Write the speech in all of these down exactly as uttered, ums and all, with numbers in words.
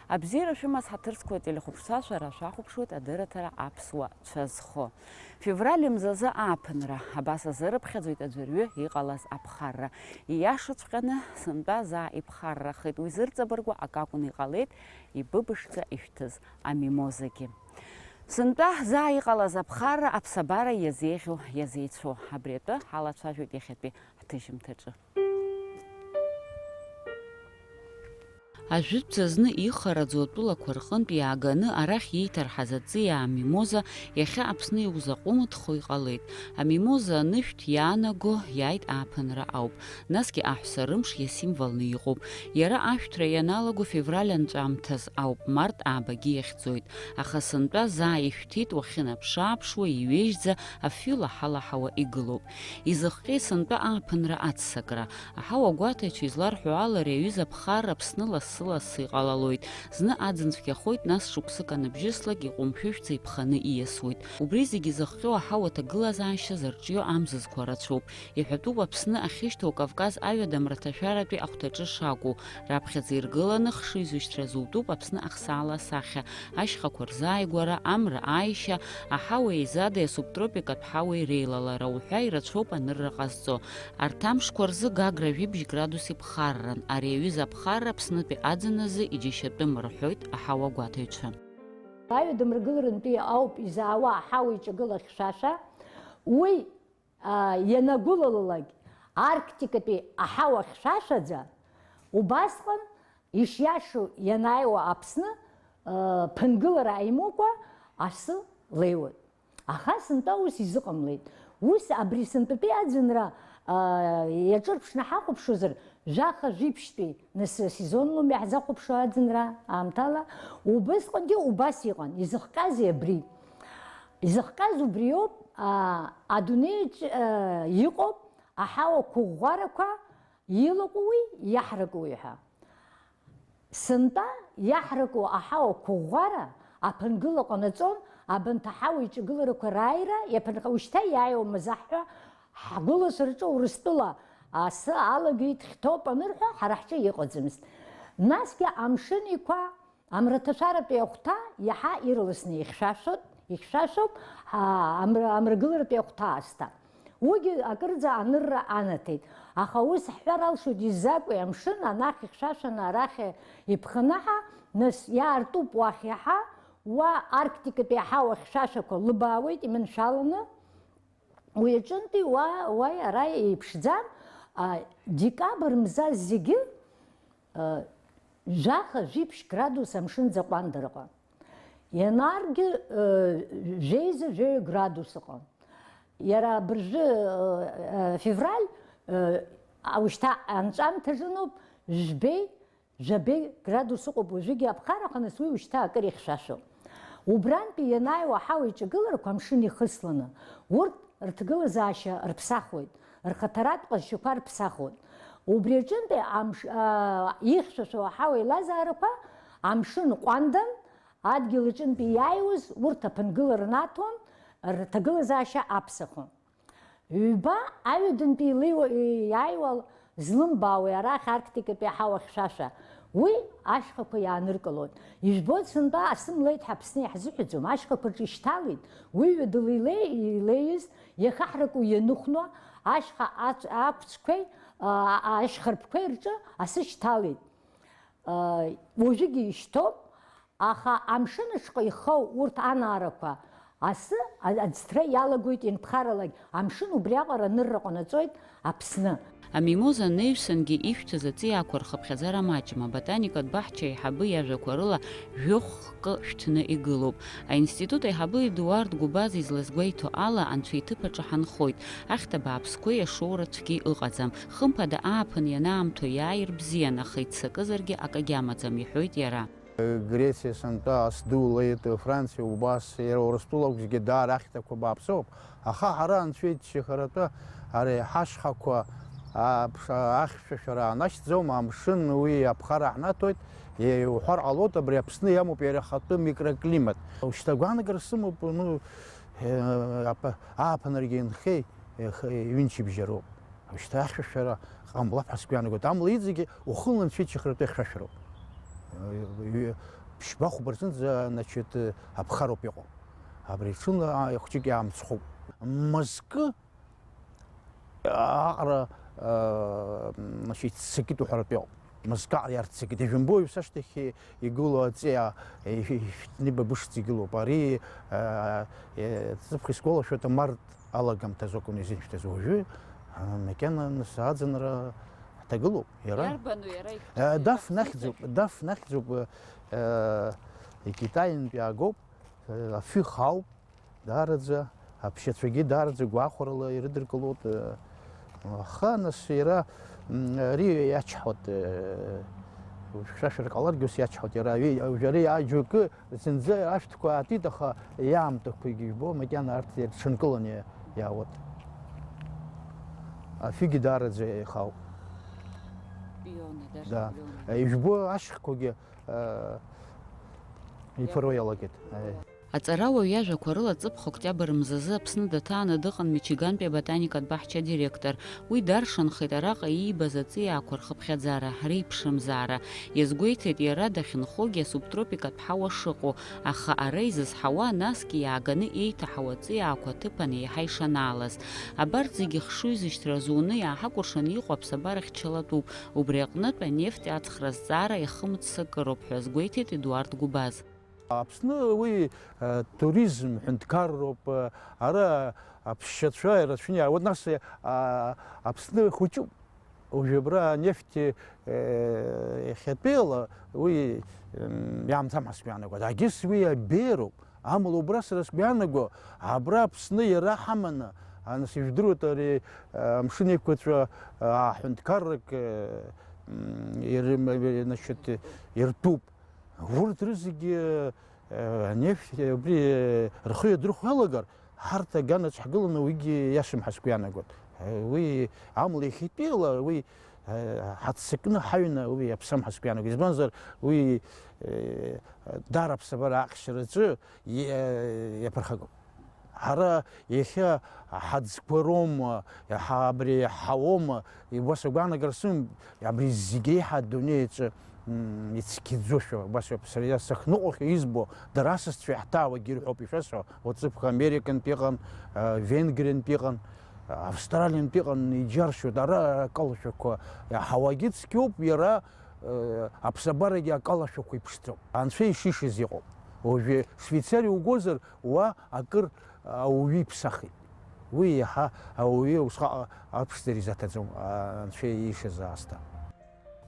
Абзиара шәымаз, ҳаҭыр зқәу ателехәаԥшцәа, шәара шәахәаԥшуеит адырраҭара Аԥсуа цәа зхо. Февраль мзазы ааԥынра, абас азы рыԥхьаӡоит аӡәырҩы иҟалаз аԥхарра. Ииашаҵәҟьаны, сынтәа заа иԥхаррахеит, уи зырҵабыргуа акы акәны иҟалеит, ибыбышӡа ишәҭыз амимозагьы. Сынтәа заа иҟалаз аԥхарра аԥсабара иазеиӷьу, иазеицәоу. Абри атәы ҳалацәажәоит иахьатәи ҳҭыжьымҭаҿы. Ажәытәӡа зны ихараӡоу атәылақәа рҟынтә иааганы арахь иеиҭарҳаз аҵиаа амимоза иахьа Аԥсны иузаҟәымыҭхо иҟалеит. Амимоза анышәҭ иаанаго иааит ааԥынра ауп. Насгьы аҳәса рымш иасимволны иҟоуп. Иара ашәҭра ианалаго февраль анҵәамҭаз ауп, март аабагьы иахьӡоит. Аха сынтәа заа ишәҭит, уахьынаԥшы-ааԥшуа иҩежьӡа, афҩы лаҳа-лаҳауа игылоуп. Изыхҟьеи сынтәа ааԥынра аццакра? Аҳауа гәаҭаҩцәа изларҳәо ала, ари аҩыза аԥхарра Аԥсны лассы-лассы иҟалалоит. Зны аӡын цәгьахоит, нас шықәсык аныбжьыслак, иҟәымшәышәӡа иԥханы ииасуеит. Убри зегьы зыхҟьо аҳауа аҭагылазаашьа зарҿио амзызқәа рацәоуп. Иҳәатәуп Аԥсны ахьышьҭоу Кавказ аҩадамра ҭашәаратәи ахәҭаҿы шакәу. Раԥхьаӡа иргыланы хшыҩзышьҭра зутәуп Аԥсны ахсаала асахьа, ашьхақәа рзааигәара, амра ааишьа, аҳауа еизадеи асубтропикатә ҳауеи реилалара уҳәа ирацәоуп анырра ҟазҵо. Арҭ амшқәа рзы Гагра жәибжь градус иԥхарран, ари аҩыза аԥхарра Аԥснытәи аӡын азы иџьашьатәым рҳәоит аҳауа гәаҭаҩцәа. Аҩадамрагыларантәи ауп изаауа аҳауа иҿагыла хьшәашәа. Уи, а, ианагәылалалак, Арктикатәи аҳауа хьшәашәаӡа, убасҟан ишиашоу ианааиуа Аԥсны, а, ԥынгылара аимукәа асы леиуеит. Аха сынтәа ус изыҟамлеит. Ус абри сынтәатәи аӡынра, а, иаҿырԥшны ҳахәаԥшуазар, жәаха жәиԥшьтәи, нас, сезонлоуми ҳзахәаԥшуа аӡынра аамҭала, убысҟангьы убас иҟан. Изыхҟьазеи абри? Изыхҟьаз убриоуп, а, адунеиаҿ, а, иҟоуп аҳауа қәыӷәӷәарақәа, илаҟәуи иаҳракуи ҳәа. Сынтәа иаҳраку аҳауа қәыӷәӷәара аԥынгыла ҟанаҵон, абанҭ аҳауа иҿагыларақәа рааира иаԥынҟа-, ушьҭа иааиуамызт ҳәа ҳгәылацәа рҿы Урыстәыла асы алагеит, хьҭоуп анырҳәа, ҳара ҳҿы иҟаӡамызт. Насгьы амшын иқәа, амраҭашәаратәи ахәҭа иаҳа ирласны ихьшәашәоит, ихьшәашәоуп, а, амра-, амрагыларатәи ахәҭа аасҭа. Уигьы акырӡа анырра анаҭеит. Аха ус ҳҳәар алшоит, изакәи, амшын анахь ихьшәашәаны арахь иԥханаҳа, нас иаартуп уахь иаҳа, уа Арктикатәи аҳауа хьшәашәақәа лыбаауеит иманшәаланы, уи аҿынтәи уа, уа ара еиԥшӡам, а, декабр мза зегьы, а, жәаха жәиԥшь градус амшын ӡаҟәандара ыҟан. Ианаргьы, э, жәеиза жәаҩа градус ыҟан. Иара абыржәы, э, э, февраль, э, ушьҭа анҵәамҭа азыноуп, жәбеи, жәабеи градус ыҟоуп уажәыгьы аԥхараха, нас уи ушьҭа акыр ихьшәашәоуп. Убрантәи ианааиуа аҳауа иҿагыларақәа амшын ихысланы, урҭ рҭагылазаашьа рыԥсахуеит, рхаҭаратә ҟазшьақәа рыԥсахуеит. Убри аҿынтәи амш-, а, ихьшәашәоу аҳауа еилазаарақәа амшын ҟәандан, адгьыл аҿынтәи иааиуаз урҭ аԥынгылара наҭон, рҭагылазаашьа аԥсахуан. Ҩба, аҩадантәи илеиуа, иааиуа злымбаауеи арахь Арктикатәи аҳауа хьшәашәа? Уи ашьхақәа иааныркылоит. Ижәбоит, сынтәа асы млеит ҳәа Аԥсны иаҳзыҳәаӡом, ашьхақәа рҿы ишьҭалеит, уи ҩадала илеи-, илеиз, иахаҳраку ианыхәно, ашьха ац-, ақәцқәеи, а, ашьхарԥқәеи рҿы асы шьҭалеит. А, уажәыгьы ишьҭоуп, аха амшын ашҟа ихоу урҭ анаарақәа асы а-, аӡҭра иалагоит ианԥхаралак, амшын убриаҟара анырра ҟанаҵоит Аԥсны. Амимоза анаҩсангьы ишәҭыз аҵиаақәа рхыԥхьаӡара маҷым, аботаникатә баҳча аиҳабы иажәақәа рыла жәохә хкы шәҭны игылоуп. Аинститут аиҳабы Едуард Гәыбаз излазгәеиҭо ала, анцәа иҭыԥ аҿы ҳанхоит, ахьҭа бааԥсқәеи ашоура цәгьеи ыҟаӡам. Хымԥада ааԥын ианаамҭоу иааир бзиан, аха иццакызаргьы акагьы амаӡам, иҳәоит иара. Грециа сынтәа ас ду леит, Франциа убас, иара Урыстәыла зегьы даара ахьҭақәа бааԥсоуп, аха ҳара анцәа иџьшьахаратәы ари ҳашьхақәа аԥш-, ахьшәашәара анашьҭӡом, амшын уи аԥхара ҳнаҭоит, иуҳәар ҟалоит, абри Аԥсны иамоуп иара ахатәы микроклимат. Шьҭа гәаанагара сымоуп, ну, ааԥынрагьы инхеи, ҩынчыбжьароуп. Шьҭа ахьшәашәара ҟамлап ҳәа сгәы иаанагоит. Амла иҵегьы ухы ланцәа иччахаратәы ихьшәашәароуп. Ҩ-, Ԥшьба-хәба рзынӡа, значит, аԥхароуп иҟоу. Абри ҽынла, а, хәҷык иаамцхәуп. Мызкы аҟара, а, значит, иццакит уҳәаратәы иҟоуп. Мызкы аҟара иарццакит. Ижәымбои, ус ашьҭахь игылоу аҵиаа, ишәҭны ибабышӡа игылоуп. Ари, а, е, ҵыԥх исгәалашәоит, амарт алагамҭазы акәын изышәҭаз. Уажәы, а, макьана нас аӡынра ҳҭагылоуп. Иара? Иарбану иара? Э, даф нахьӡуп, даф нахьӡуп, э, икитаинтә иаагоуп, э, афҩы хаауп, даараӡа, аԥсшьацәагьы даараӡа гәахәарала ирыдыркылоит, э, аха нас иара, м, ари иачҳауеит, э, шәа шәырҟаларгьы ус иачҳауеит, иара ари, уажәы ари аџьоукы зынӡа ашәҭқәа аатит, аха иаамҭақәагьы ижәбо, макьана арҭ ирҽынкыланы иа-, иаауеит. Афҩгьы даараӡа ихаауп. Пионы, даже Да. Пионы. Ижәбо ашьхқәагьы, э, иԥыруа иалагеит. Э. Аҵарауаҩ иажәақәа рыла, ҵыԥх октиабр мзазы Аԥсны даҭааны дыҟан Мичигантәи аботаникатә баҳча адиректор. Уи даршанхеит араҟа иибаз аҵиаақәа рхыԥхьаӡара, реиԥшымзаара. Иазгәеиҭеит, иара дахьынхогьы асубтропикатә ҳауа шыҟоу, аха ара изызҳауа, насгьы иааганы еиҭаҳауа аҵиаақәа аҭыԥан еиҳа ишанаалаз. Абарҭ зегьы хшыҩзышьҭра зуны иааҳакәыршаны иҟоу аԥсабара хьчалатәуп, убри аҟнытә анефть аҵхра азҵаара иахымццакыроуп ҳәа азгәеиҭеит Едуард Гәыбаз. Аԥсны уи, э, туризм ҳәынҭқарроуп, э, ара аԥсшьацәа ирацәаны иаауеит, нас, э, а, Аԥсны хәыҷуп. Уажәы абра анефти, э, иахьатәиала уи, м, иаамҭам ҳәа сгәы иаанагоит. Агьыс уи абеиароуп. Амала убра сара сгәы иаанаго, абра Аԥсны иара ҳаманы, а, нас ижәдыруеит ари, э, амшын еиқәаҵәа, э, аҳәынҭқаррак, э, м, ирым-, значит, иртәуп. Урҭ рызегьы, э, анефть, э, убри, э, рхы иадырхәо иалагар, ҳарҭ аганаҿ ҳгыланы уигьы иашам ҳәа сгәы иаанагоит. Э, уи амла иахьатәиала, уи, э, ҳаццакны ҳаҩны уи иаԥсам ҳәа сгәы иаанагоит. Избанзар, уи, э, даара аԥсабара ахьчараҿы и-, э, иаԥырхагоуп. Ҳара иахьа ҳаӡқәа роума, иаҳа абри ҳауоума, убас агәаанагара сымоуп, абри зегь реиҳа адунеи аҿы, м, ицқьаӡошәа, убас ауп. Сара сахьныҟәахьоу избо, дара асасцәа иаҳҭаауагьы ирҳәоуп ишәасҳәо, уаҵәыԥха Американтә иҟан, а, Венгриантә иҟан, а, Австралиантә иҟан, иџьаршьоит, ара акалашәақәа, ҳауагьы цқьоуп, иара, э, аԥсабарагьы акалашәақәа иԥшӡоуп. Анцәа ишишаз иҟоуп. Уажәы Швеицариа угозар, уа акыр ауаҩы иԥсахит. Уи иаҳа ауаҩы усҟак аԥшӡара изаҭаӡом, анцәа иишаз аасҭа.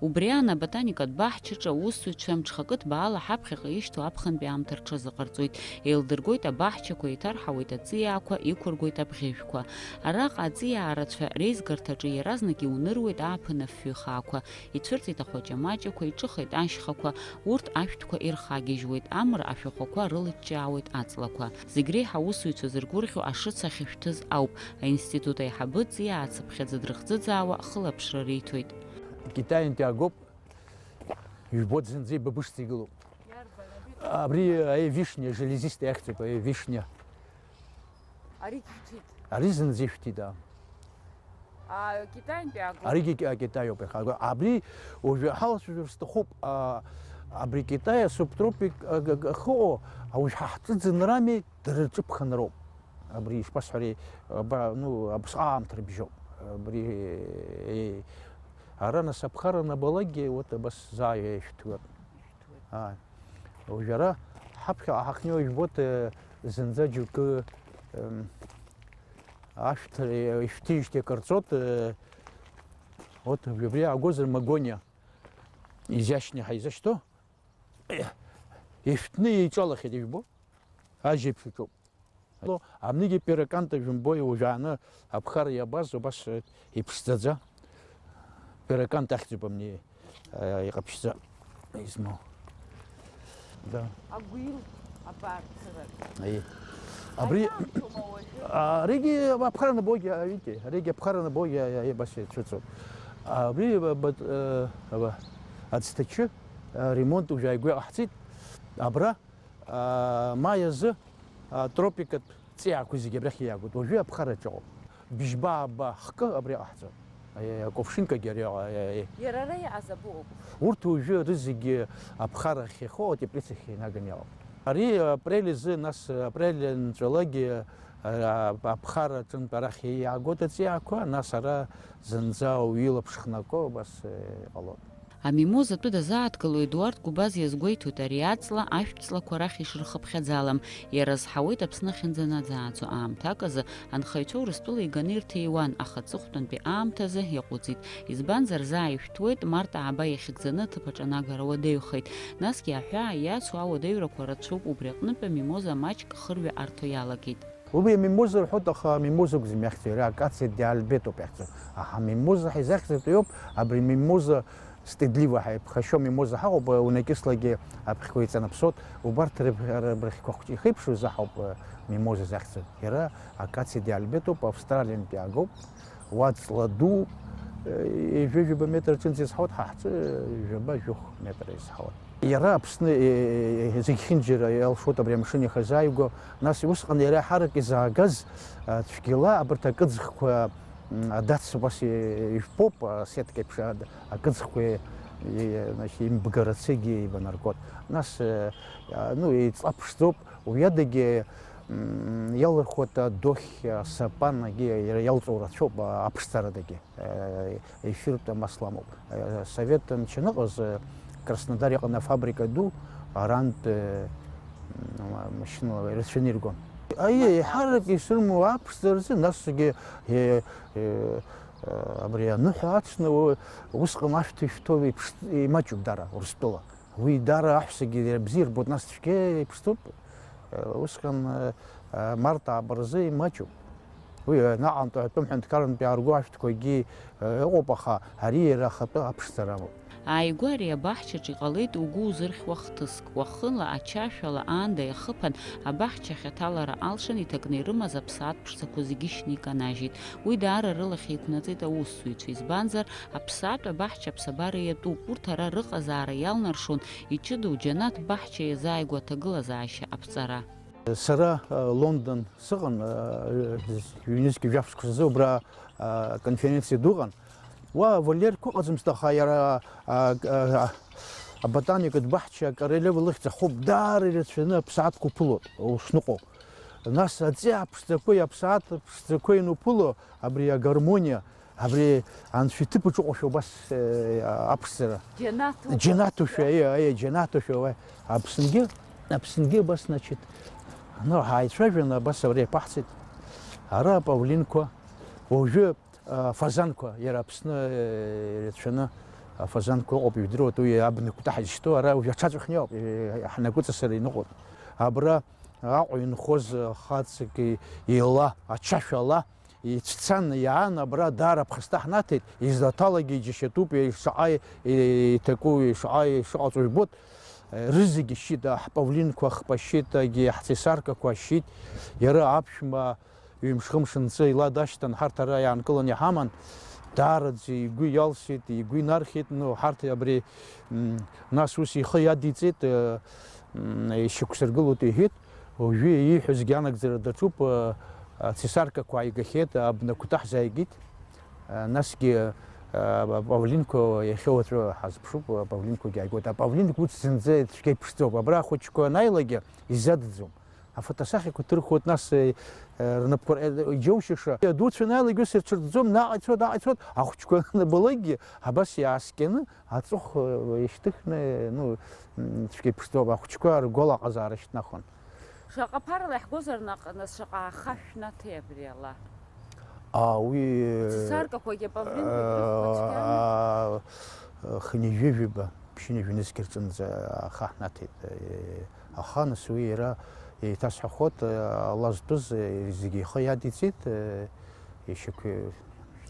Убри аан аботаникатә баҳчаҿы аусзуҩцәа мҽхакы ҭбаала ҳаԥхьаҟа ишьҭоу аԥхынтәи аамҭа рҽазыҟарҵоит, еилдыргоит абаҳчақәа, еиҭарҳауеит аҵиаақәа, иқәыргоит абӷьыжәқәа. Араҟа аҵиаа рацәа реизгарҭаҿы иаразнак иунеиуеит ааԥын афҩы хаақәа, ицәырҵит ахәаҷамаҷақәа, иҿыхеит ашьхақәа, урҭ ашәҭқәа ирхагьежьуеит, амра ашәахәақәа рылыҷҷаауеит аҵлақәа. Зегь реиҳа аусзуҩцәа зыргәырӷьо ашыц ахьышәҭыз ауп. Аинститут аиҳабы ҵиаа ацыԥхьаӡа дрыхӡыӡаауа хылаԥшра риҭоит. Китаинтәи агоуп, ижәбоит, зынӡа ибабышӡа игылоуп. Иарбан, абри? Абри, э, вишня, железистая ахьӡуп, э, вишня. Аригь шәҭит. Ари зынӡа ишәҭит, аа. А, Китаинтәи агоуп. Аригьы Ки-, Китаиоуп иахьа. Абри уажәы ҳалацәажәар сҭахуп, а, абри Китаи асубтропик, а, г-, г-, ахьыҟоу, уажә ҳа ҳҵыӡынрами, дара рҿыԥхынроуп. Абри ишԥасҳәари, аба-, ну, абасҟак аамҭа рыбжьоуп. Абри, е, ара нас аԥхара анабалакгьы, вот абас заа ишәҭуеит. Ааи. Уажәы ара ҳаԥхьаҟа ҳахьнеиуа ижәбоит, э, зынӡа џьоукы, эм, ашәҭ, э, ишәҭижьҭеи акыр ҵуеит, э, вот абри иаагозар Магониа, изиашьҭны ҳаизышьҭоу, э, ишәҭны еиҿалахьеит, ижәбо? Ажьеиԥш иҿоуп. Абнигьы перакант, жәымбои, уажәааны аԥхара иабаз убас, э, иԥшӡаӡа. Перакант ахьӡуп абни, э, иҟаԥшьӡа измоу. Да. Агәил абарҭарак. Аи. Абри, аиаамҭоума уажәы? А, аригьы аԥхара набогьы, видите, аригьы аԥхара набогьы, а, а, абас ицәыцуп. Абри, а, бат-, э, ава, ацҭачы, а, ремонт уажә ааигәа иҟаҳҵеит. Абра аа, маи азы, аа, тропикатә ҵиаақәа зегьы абрахь иаагоит. Уажәы аԥхараҿы ыҟоуп. Бжьба-ааба хкы абри ҟаҳҵоит. Акувшинкагьы ари, а, а, а. Иара ара иааз абоуп. Урҭ уажәы рызегьы аԥхарахь иахоу атеплицахь инаганы иҟоуп. Ари апрель изы, нас апрель нҵәалагьы, а, аԥхара аҿынтә арахь иаагоит аҵиаақәа, нас ара зынӡа ауаҩы илаԥш хнако абас, э, иҟалоит. Амимоза атәы дазааҭгыло Едуард Гәыбаз иазгәеиҭоит ари аҵла ашәҭ ҵлақәа рахь ишырхыԥхьаӡалам. Иара азҳауеит Аԥсны ахьынӡанаӡааӡо аамҭак азы анхаҩцәа Урыстәыла иганы ирҭиуан, аха аҵыхәтәантәи аамҭазы иаҟәыҵит. Избанзар, заа ишәҭуеит, март ааба иахьыгӡаны аҭыԥ аҿы анагара уадаҩхеит. Насгьы аҳәаа иацу ауадаҩрақәа рацәоуп, убри аҟнытә амимоза маҷк хырҩа арҭо иалагеит. Убри амимоза рҳәоит, аха амимоза акәӡам иахьӡу, иара акация де Альбет ауп иахьӡу. Аха амимоза ҳәа изахьӡу иоуп, абри мимоза стыдливо ҳәа иԥхашьо мимоза ҳаҟоуп, унакьыслагьы аԥхьқәа иҵанаԥсоит, убарҭ рыб-, рыбӷьқәа хәҷы ихеиԥшу изы ҳауп, э, мимоза захьӡу. Иара акация де Альбет ауп, Австралиантә иаагоуп, уа ҵла ду, э, ҩажәа-ҩба метр аҿынӡа изҳауеит, ҳа ҳҿы ҩажәаба-жәохә метр изҳауеит. Иара Аԥсны, э, э, зегь хьынџьара иалшоит абри амшын иахазааигәоу, нас усҟан иара ҳарак изаагаз, э, цәгьала абарҭ акыӡӷқәа, м, адац убас, э, ижәпоуп, асетка еиԥш ад-, акыӡӷқәа, э, значит, имбгарацыгьы еибанаргоит. Нас, э, а, ну, еиҵаԥшӡоуп, уи адагьы, м, иалырхуеит адохь, асапан, агьи иара иалҵуа рацәоуп, а, аԥшӡарадагьы. Э, ефиртә амасла амоуп. Э, Совет мчы аныҟаз, э, Краснодар иҟан афабрика ду, арантә, э, м, машьынала ирацәаны иргон. Аиеи, еиҳарак исырмоу аԥшӡа рзы, насгьы, э, э, э, абри аныҳәа ацны, у-, усҟан ашәҭ ишәҭоу еиԥш, имаҷуп дара, Урыстәыла. Уи даара аҳәсагьы иара бзиа ирбоит, нас цәгьа иԥшӡоуп. Э, усҟан, э, э, март ааба рзы имаҷуп. Уи, э, наҟ-антәи атәым ҳәынҭқаррантә иаарго ашәҭқәагьы, э, ыҟоуп, аха ари иара ахатәы аԥшӡара амоуп. Ааигәа ари абаҳчаҿ иҟалеит угәы узырхьуа хҭыск. Уахынла, ачашәала аанда иахыԥан, абаҳчахь аҭалара алшан, иҭакны ирымаз аԥсаатә ԥшӡақәа зегьы шьны иканажьит. Уи даара рылахь еиқәнаҵеит аусзуҩцәа, избанзар, аԥсаатә абаҳча аԥсабара иатәуп, урҭ ара рыҟазаара иалнаршон иҷыдоу џьанаҭ баҳча иазааигәоу аҭагылазаашьа аԥҵара. Сара, э, Лондон сыҟан, э, ҩнызқьи жәаф шықәсазы убра, э, конференциа ду ыҟан. Уа Валерқәа ыҟаӡамызт, аха иара, а, а, а, аботаникатә баҳча Королева лыхьӡ ахуп, даара ирацәаны аԥсаатәқәа уԥылоит, ушныҟәо. Нас аҵиаа ԥшӡақәеи аԥсаатә ԥшӡақәеи ануԥыло, абри агармониа, абри анцәа иҭыԥ аҿы ыҟоушәа убас, э, аԥшӡара. Џьанаҭушәа. Џьанаҭушәа, аиеи, аиеи, џьанаҭушәа, уаи. Аԥсынгьы, Аԥсынгьы абас, значит, ну, ҳааицәажәаны абас абра иаԥаҳҵеит. Ара апавлинқәа, уажәы, а, афазанқәа, иара Аԥсны, э, ирацәаны афазанқәа ыҟоуп, ижәдыруеит, уи абна кәтаҳ изышьҭоу, ара уажәы аҽаҵәахны иҟоуп, э, ҳнагәыҵасыра иныҟәоит. Абра Аҟәа инхоз хаҵак еила, ачашә ала ицәцан иаан, абра даара аԥхасҭа ҳнаҭеит, излаҭалагьы иџьашьатәуп, шаҟа иҭаку, шаҟа ишыҟаҵо жәбоит. Рызегьы шьит, ҳпавлинқәа хԥа шьит, егьи ҳцесаркақәа шьит, иара аԥшәма ҩымш-хымш нҵы ила дашьҭан, ҳарҭ ара иаанкыланы иҳаман, даараӡа игәы иалсит, игәы инархьит, ну, ҳарҭ абри, м, нас ус ихы иадиҵеит, э, м, ишьақәсыргылоит иҳәеит, уажәы ииҳәозгьы анагӡара даҿуп, э, ацесаркақәа ааигахьеит, абнақәа ҳзааигеит, э, насгьы, э, апавлинқәа иахьа уаҵәы ҳазԥшуп, апавлинқәагьы ааигоит. Апавлинқәа урҭ зынӡа цәгьа иԥшӡоуп, абра ахәыҷқәа анааилагьы изадӡом. Афотосахьақәа ҭырхуеит, нас, э, э, рнапқәа, э, иџьоушьаша. Адуцәа анааилак ус ирҽырдӡом, наҟ ицоит, наҟ ицоит, ахәыҷқәа анабалакгьы, абас иааскьаны, аҵыхә, э, ишьҭыхны, ну, м, цәгьа иԥшӡоуп, ахәыҷқәа ргәалаҟазаара шьҭнахуан. Шаҟа ԥарала иаҳгозар наҟ, нас шаҟа аха шәнаҭеи абри ала? А, уи, Цесаркақәагьы апавлинқәагьы рыхәба цәгьами? А, хынҩажәи жәаба, ԥшьынҩажәи нызқь рҿынӡа аха ҳнаҭеит. Э, Аха, нас, уи иара еиҭасҳәахоит, э, ала зтәыз, э, зегьы ихы иадиҵеит, э, ишьақәи-,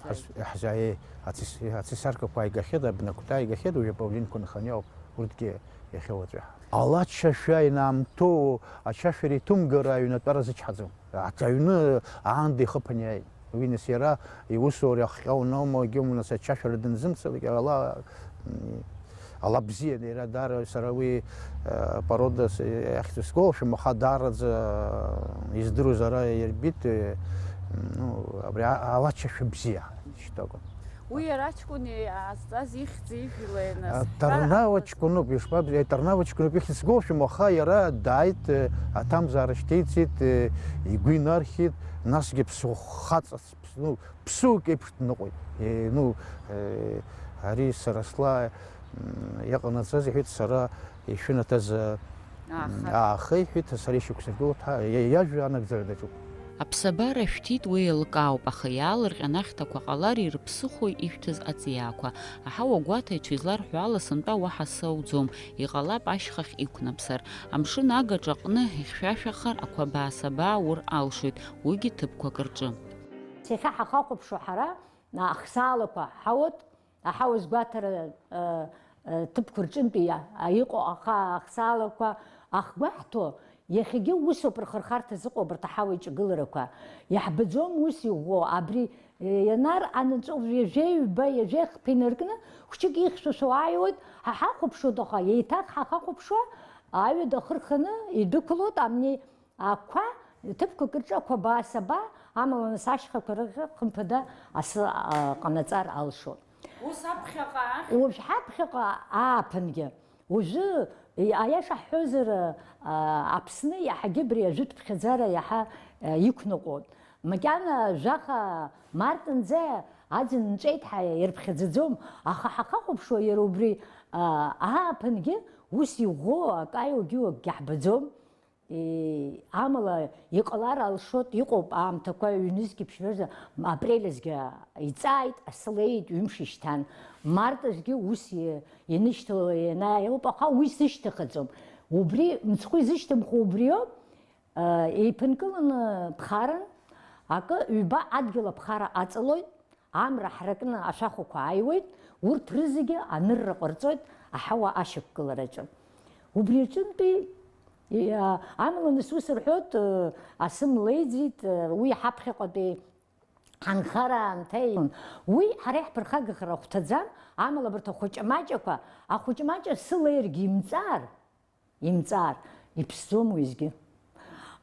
ҳаз-, ҳзааи ацис-, ацесаркақәа ааигахьеит, абнақәа ааигахьеит, уажәы апавлинқәа нханы иҟоуп, урҭгьы иахьа уаҵәы. Ала ачашәа инаамҭоу, ачашәара иҭумгара аҩнатәара зычҳаӡом. Аҿаҩны аанда ихыԥан иааит. Уи, нас, иара иусура ахҟьа уноума, егьаумнас ачашәара данзымцалак, ала, м, ала бзиан, иара даара сара уи, э, порода с-, иахьӡу сгәалашәом, аха даараӡа, э, издыруаз ара ирбеит, э, ну, абри а-, ала чашәа бзиа шьҭагәа. Уи иара аҷкәын иаазҵаз ихьӡ ижәла ианыз. Аҭарнава ҷкәыноуп, ишԥаб-, Аҭарнава ҷкәыноуп ихьӡ згоушәа, аха иара дааит, э, аҭамзаара шьҭеиҵеит, э, игәы инархьит, насгьы ԥсуа хаҵас, ԥс-, ну, ԥсуак еиԥш дныҟәеит. Э, ну, э, ари сара сла, м, иҟанаҵаз, иҳәеит, сара ишәынаҭаз, э, м, Ааха. ааха, иҳәеит, сара ишьақәсыргыло ҭа-, иа-, иажәа анагӡара даҿуп. Аԥсабара шәҭит, уи еилкаауп, аха иаалырҟьан ахьҭақәа ҟалар ирыԥсыхәои ишәҭыз аҵиаақәа? Аҳауа гәаҭаҩцәа изларҳәо ала, сынтәа уаҳа сауӡом, иҟалап ашьхахь иқәнаԥсар. Амшын агаҿа аҟны ихьшәашәахар, ақәабаа-сабаа ур алшоит, уигьы ҭыԥқәак рҿы. Иахьа ҳахахәаԥшуа ҳара, ахсаалақәа ҳауат, аҳауа згәаҭара, ы, ы, ҭыԥқәа рҿынтәи иа-, иҟоу аха-, ахсаалақәа ахгәаҳҭо, иахьагьы усоуп рхырхарҭа зыҟоу абарҭ аҳауа иҿагыларақәа. Иаҳбаӡом ус иӷәӷәоу, абри, ы, ианар анаҵәы ҩажәеи ҩба, ҩажәеи хԥа инаркны, хәҷык ихьшәашәо ааиуеит, ҳа ҳахәаԥшуеит, аха еиҭах ҳахахәаԥшуа, аҩада ахы рханы идәықәлоит, амни ақәа ҭыԥқәак рҿы ақәабаа-сабаа, амала нас ашьхақәа рыхь хымԥада асы, а, ҟанаҵар алшоит. Ус аԥхьаҟа ахь? Уажә ҳаԥхьаҟа ааԥынгьы. Уажәы, и-, аиаша ҳҳәозар, а, Аԥсны иаҳагьы абри ажәытә ԥхьаӡара иаҳа, а, иқәныҟәоит. Макьана жәаха мартынӡа аӡын нҵәеит ҳәа ирԥхьаӡаӡом, аха ҳахахәаԥшуа иара убри, а, ааԥынгьы ус иӷәӷәоу акы аиуагьы акгьы ҳбаӡом. Е, амала, иҟалар алшоит, иҟоуп аамҭақәа, ҩнызқьи ԥшьба рзы, апрель азгьы иҵааит, асы леит, ҩымш ишьҭан. Март азгьы ус и-, инышьҭала ианааилоуп, аха уи сышьҭахаӡом. Убри, мыцхәы изышьҭымхуа убриоуп, а, еиԥынкыланы ԥхаран, акы, ҩба адгьыл аԥхара аҵалоит, амра ҳракны ашәахәақәа ааиуеит, урҭ рызегьы анырра ҟарҵоит аҳауа ашьақәгылараҿы. Убри аҿынтәи, иа-, амала нас ус рҳәоит, ы, асы млеиӡеит, ы, уи ҳаԥхьаҟатәи ҳанхара аамҭа. Уи ҳара иаҳԥырхагахар ахәҭаӡам, амала абарҭ ахәыҷы-маҷақәа, ахәыҷы-маҷ асы леиргьы имҵаар, имҵаар, иԥсӡом уеизгьы.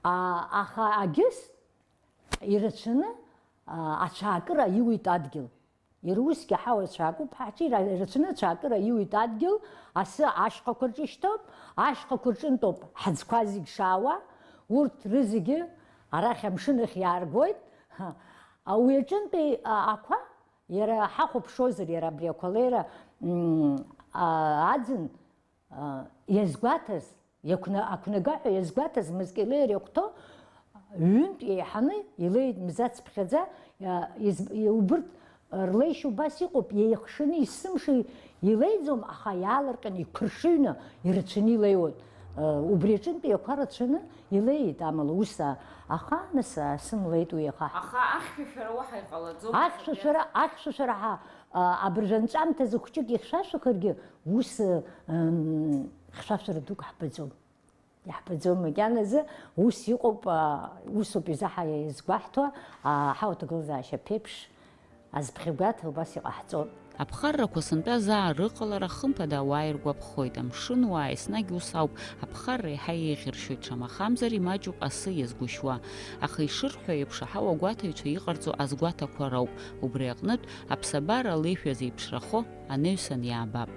А, аха агьыс ирацәаны, а, ацәаакыра аиуеит адгьыл. Иара усгьы ҳауа цәаакуп, ҳаҽира-, ирацәаны ацәаакыра аиуеит адгьыл, асы ашьхақәа рҿы ишьҭоуп, ашьхақәа рҿынтәоуп ҳаӡқәа зегь шаауа, урҭ рызегьы арахь амшын ахь иааргоит. Ҳа, уи аҿынтәи, а, ақәа, иара ҳахәаԥшуазар, иара абри ақәа леира, м, а, аӡын, а, иазгәаҭаз, иақәна-, ақәнагаҳәа иазгәаҭаз мызкы илеир иахәҭоу, ҩынтә еиҳаны илеит мзацԥхьаӡа, а, из-, и-, убырҭ рлеишьа убас иҟоуп, еихшаны есымша илеиӡом, аха иаалырҟьаны иқәыршыҩны ирацәаны илеиуеит. А, убри аҿынтә иақәа рацәаны илеит, амала ус, а, аха, нас, а, сымлеит уи аха. Аха ахьшәашәара уаҳа иҟалаӡом. Ахьшәашәара, ахьшәашәара ҳа, а, абыржәы анҵәамҭазы хәҷык ихьшәашәахаргьы, ус, м, хьшәашәара дук ҳбаӡом. Иаҳбаӡом макьаназы, ус иҟоуп, а, усоуп изаҳа иазгәаҳҭо, а, ҳауаҭагылазаашьа ԥеиԥш, азԥхьагәаҭа убас иҟаҳҵоит. Аԥхаррақәа сынтәа заа рыҟалара, хымԥада, ауаа иргәаԥхоит. Амшын уаа еснагь ус ауп, аԥхарра еиҳа еиӷьыршьоит, шамахамзар имаҷуп асы иазгәышьуа. Аха ишырҳәо еиԥш, аҳауагәаҭаҩцәа иҟарҵо азгәаҭақәа роуп. Убри аҟнытә, аԥсабара алеишәа зеиԥшрахо анаҩсан иаабап.